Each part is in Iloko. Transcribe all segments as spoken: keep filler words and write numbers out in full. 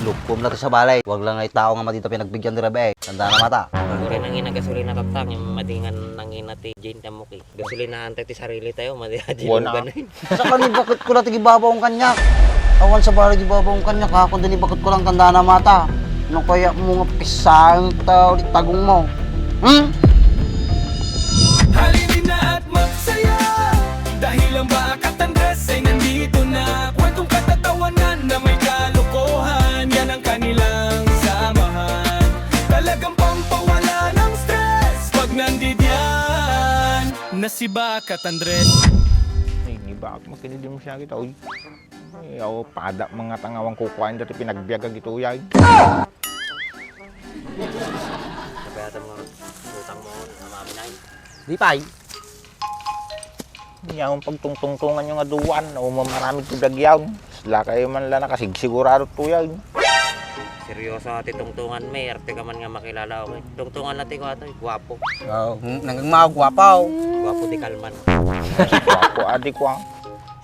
Tukkom na ti sabali. Wag lang ay tao nga madita pinagbigan di rabii. Tanda na mata. Uray nangina gasolina tatta, ngem madi nga nangina ti Jane ti ammok, eh. Gasolinahan tayo ti sarili tayo, madi a Buwan, ah. Saka ni bakit ko lang tigibabaw ang kanyak? Awan sa bala gibabaw ang kanyak, ha? Kundi ni bakit ko lang tanda na mata. Ano kaya mo nga pisang tao di tagong mo? Hmm? Halina at magsaya dahil ang Bakat Andres ay nandito na. Kwentong katatawanan na may kalokohan, yan ang kanilang samahan. Talagang pampawala ng stress pag nandidiyan na si Bakat Andres. Ay, ni Bakat, makinili mo siya kita, uy. Ay, aw, pada mga tangawan kukuhain dati pinagbiag ag ito, uy, ay. Kapayatan mo nga utang mo, nga maminay. Di pay. Yaon pagtungtungtungan yung aduan, o mamaramid ti dagyaw. Sila kayo man lang nakasigsigurado tuyay. Seryoso ti tungtungan mi, arte ka man nga makilala, okay? Tungtungan na ti ko ato, eh, guwapo. Oo, mm, nangagmao, guwapo. Guwapo ti kalman. Guwapo, adi ko, ah.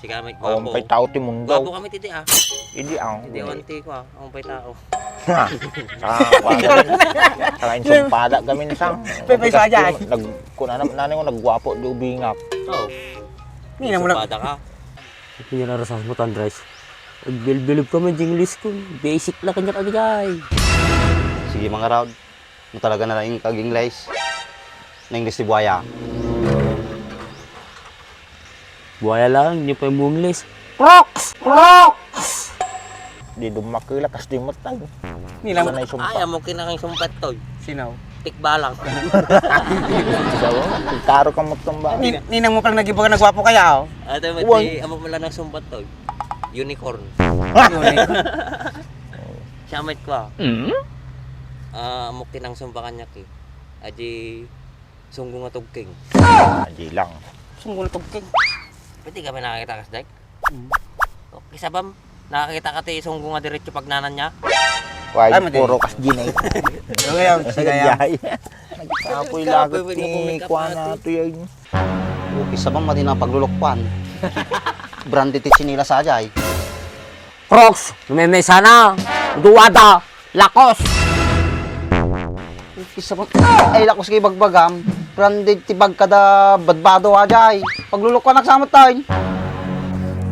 Sika may guwapo. Awan pa'y tao ti mundo. Guwapo kami titi, ah. Idi, ah. Hindi awan ti ko, ah. Awan pa'y tao. Ha? Sa, sa, sa insumpada kami sang. Pepe saja, ay. Nag, kun ano, nani ko, nagguwapo, di ubingak. Oo. Ninang mo lang. Sumpada ka. Pinararasas mo, Tandres. Agbilbilib ka man, Jinglis ko. Basic la kanya kagayay. Sige, mga raod. No talaga na lang kag Ingles. Na Ingles ti buaya. Buaya lang, inyo pay mo Ingles. Crocs! Crocs! Di dumakila, kas di matay. Ninang. Sana isumpa. Ay, amo kinakang sumpat to. Sino? Tikbalang. Sawa, taro ka mo tumba. Nin-, ninang mo pala nagibaga nagwapo kaya, oh. Ate, Wan. Mati, amo pala nang sumpat to. Unicorn. Unicorn. Siya met ko, ah. Mm? Ah, amo kinang sumpa kanya ki. Aji sunggo nga tugking. Aji lang. Sunggo nga tugking. Pwede kami nakakita kas, Dek? Mm. Okay, sabam. Nakakita ka ti sunggo nga diretso pagnanan niya? Why, ay, madi. Puro kas ginay. Okay, oh, sige, ah. Ay. Nagkapoy lagat ni kuan na to yan. Okay, sabam, madi na paglulukpan. Branded ti tsinelas, ajay. Crocs, numemesa na. Duwada, Lacoste. Isa pa, ay, Lacoste kay bagbagam. Branded ti bag kada badbado, ajay. Paglulukwan, nagsamat tayo.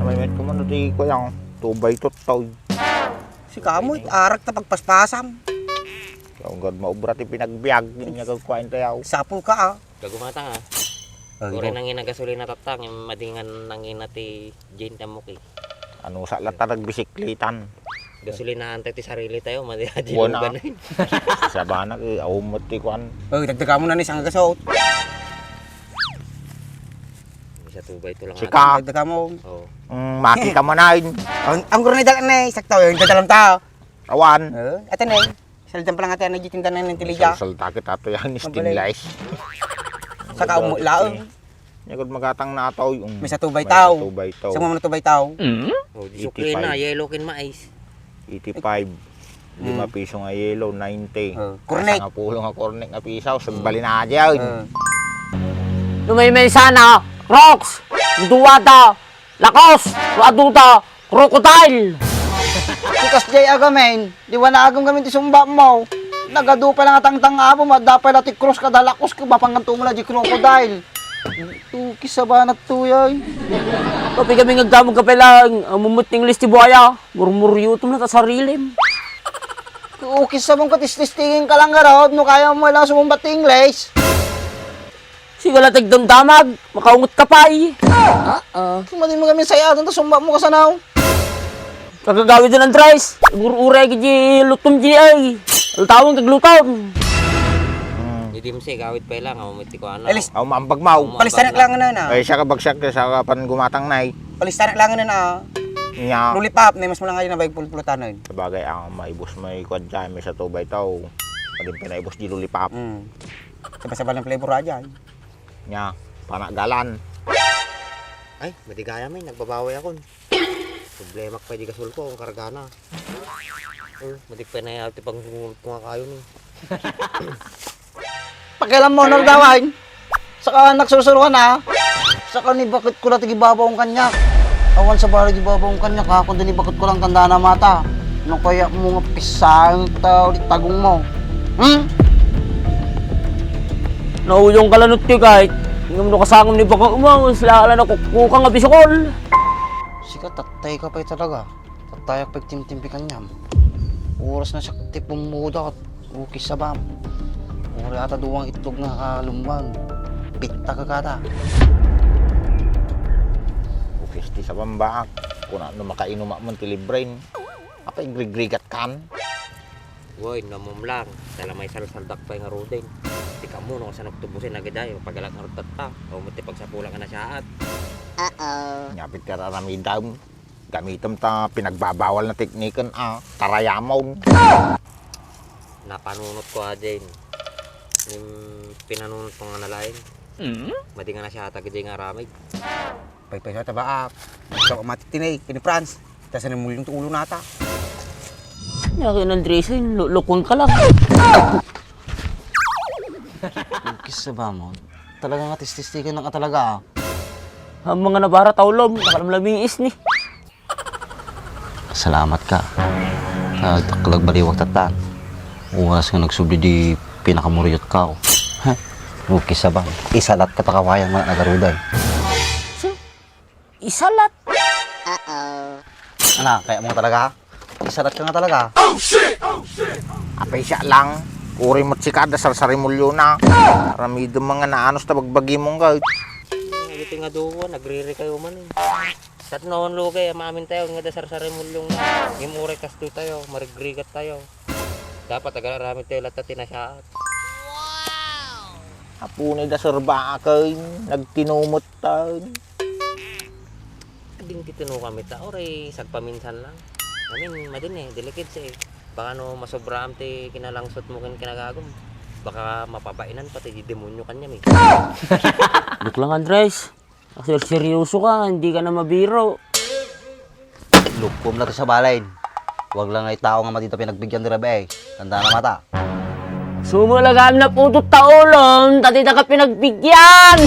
Namay met ko man, di ko yung two by two, toy. Si kamoy, arak ta pagpaspasam. Yung gad maubra ti pinagbiag, yung nagagkuhain tayo. Sapul ka, ah. Gagumata nga. Ay, uray nangina gasolina tatta, ngem madi nga nangina ti Jane ti ammok, eh. Ano sa latta nagbisiklitan? Gasolinahan tayo ti sarili tayo, madi a Buwan, ah. Dilugan, eh. Sabana, eh, aw met ti kuan. Oy, dagdaga mo na ni sang gasot. Isa tubay to lang. Sika. Dagdaga mo. Oo. Mm, makita mo na yun. Ang, ang guro ni Dal-, ni, sakto, yung dadalam tao. Awan. Oo, ato na yun. Saldan pa lang ate, ano, di tinda na ng tilidya. Salsal takit ato yan, stainless. Saka umulaw. Nya gud magatang na ato, yung may sa tubay tao. May sa tubay tao. Sa mga tubay tao. Mm? Oh, di sukli na, eighty-five. Yellow kin mais. Eighty-five. Mm. Lima piso nga yellow, ninety. Oh, cornet. Sangapulo nga cornet nga piso, sagbali na dyan. Oh. Lumay-may sana, Crocs, duwada, Lacoste, duwada, Crocodile! Sikas jay agamin, di wana agam gamin ti sumba mo. Nagadu pay lang a tangtang-abo, madda pay la ti Crocs kada Lacoste, mapangan tumo la di Crocodile. Tuki sa banat tuyay. Kapi kami ngagdamag ka pay lang, amumot ti Ingles ti buaya, murmuryotom na ta sarilim. Tuki sa mong katististingin ka lang garod, no kaya mo lang sumumbat ti Ingles. Sigala tagdamdamag, makaungot ka pay. Ah, ah. Madi mo kami sayatan, ta sumba mo kasanaw. Kagagawid na, Andres. Ur-uray kiti lutom di ay. Altawan kag lutom. Hmm. Di, di mo siya gawid pa lang, ako may tikuan na. Alis. Aw, maambag maw. Aw, maambag. Palistanak na lang na, na. Ay, siya kabagsak, siya kapan gumatang na, eh. Palistanak lang na, na. Nya. Lollipop, na mas mo lang kayo na bayag pulpulutan, eh. Sabagay, ang maibos may kwadya, may sa tubay tao. Pwede pinaibos di lollipop. Hmm. Sabay-sabay ng flavor aja, eh. Nya, panagalan. Ay, madigaya, men. Nagbabaway akon. Problema ko kay di gasol ko, ang kargana. Oh, madig pa na ti pangungulot ko nga kayo, ni. Pakialam mo, nagdawain. Saka nagsursuro ka na. Saka ni bakit ko lang tigibabaw ang kanyak. Awan sa bala gibabaw ang kanyak, ha? Kundi ni bakit ko lang tanda na mata. No kayatmo nga pisaen ta iti tagongmo? Hmm? Nauyongka la no ti kay, ngem no kasangam ni baka umawes, la ala nakukkuka nga bisukol. Sika, tattayka pay talaga. Tattayak pay timtimpi kaniam. Oras na siak ti pummuda ket ukis a bam. Uray ata duwang itlog nga kalumban. Pitta kakada. Ukis ti sabambaak. Kuna no makainumak man ti libren. Apay grigrigat kan? Woy, namumlang. Tala may salsaldak pay nga ruden. Ti kamo no kasano tubusin agiday, pagalak nga rudtatta. O mo ti pagsapulak nga nasiaat. Uh-oh. Nyapit ka raramidam. Gamitem ta pinagbabawal na tekniken a tarayamon. Napanunot ko a din. Yung pinanunot ko nga nalaing. Mm? Madi nga nasiaat agiday nga aramid. Paypay sa tabaak. Ikaw ang matitinay, kini Franz. Tasan ang mulyong ti ulo nata. Yakin Andres, eh, lu-, lukon ka lang. Kisa ba mo? Talaga nga tististikan na ka talaga, ah. Ang mga nabara taulom, nakalamlamiis ni. Salamat ka. Nagtaklagbaliwag tatan. Oras nga nagsubli di pinakamuriot ka, oh. Ha? Ukis a ba? Isalat ka ta kawayan nga nagaruday. Isalat? Uh-oh. Ana, kaya mo talaga? Isalat ka nga talaga. Oh, shit! Oh, shit! Apay siya lang. Uri mo tsikada, sarsarimulyo na. Ramidem nga naanos ta bagbagi mong gawit. Iti nga duwa, nagriri kayo man eh. Kat noon lugay, maamin tayo, nga da sarsarimulyo na. Ngem uray kastoy tayo, marigrigat tayo. Dapat agararamid tayo latta ti nasiaat. Apo ni da serba akin, nagtinumot tayo. Ding titino kami ta, oray sagpaminsan lang. Amin, madin eh, delikid sa eh. Baka no masobraam ti kinalangsot mo ken kinagagum, baka mapabainan pati di demonyo kanya mi. Look lang, Andres. Seryoso ka, hindi ka na mabiro. Look, kumla ti sabalen. Wag lang ay tao nga madita pinagbigyan di rabi eh. Tanda na mata. Sumulagam na puto taulom, ta dita ka pinagbigyan.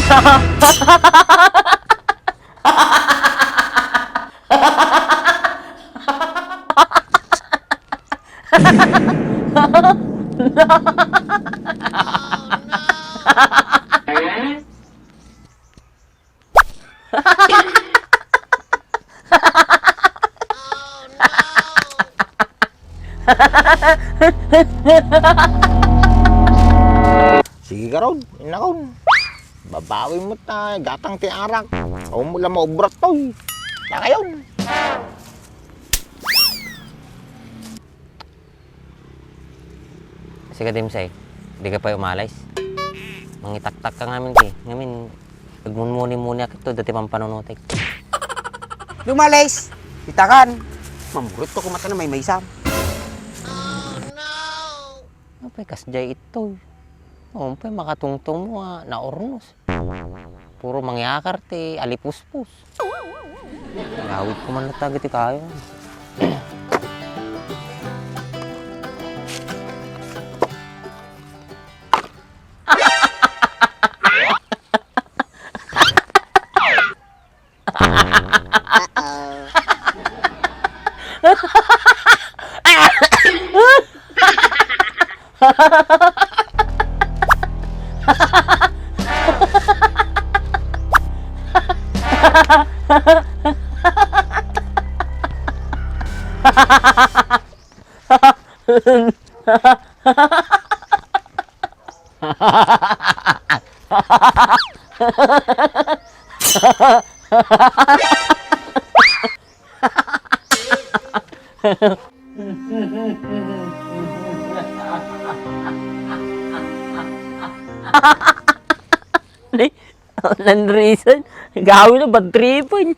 Sige garud, inakon. Babawi mo ta, gatang ti arak. Awan mo lang maubrat to, eh. Nakayon. Sika, Dimsay, di ka pay umalis? Mangitaktak ka ngamin, ti. Ngamin, agmunmuni-muni a kito, dati pampanunutik. Lumalis! Itakan! Mamurot ko kumata na may maysam. Apay, kasjay ito. Umpay, makatungtong mo, ah, naurnos. Puro mangyakar ti alipuspos. Awit ko man natagit ti kayo. Ni, nan reason, gawin na bad tripan.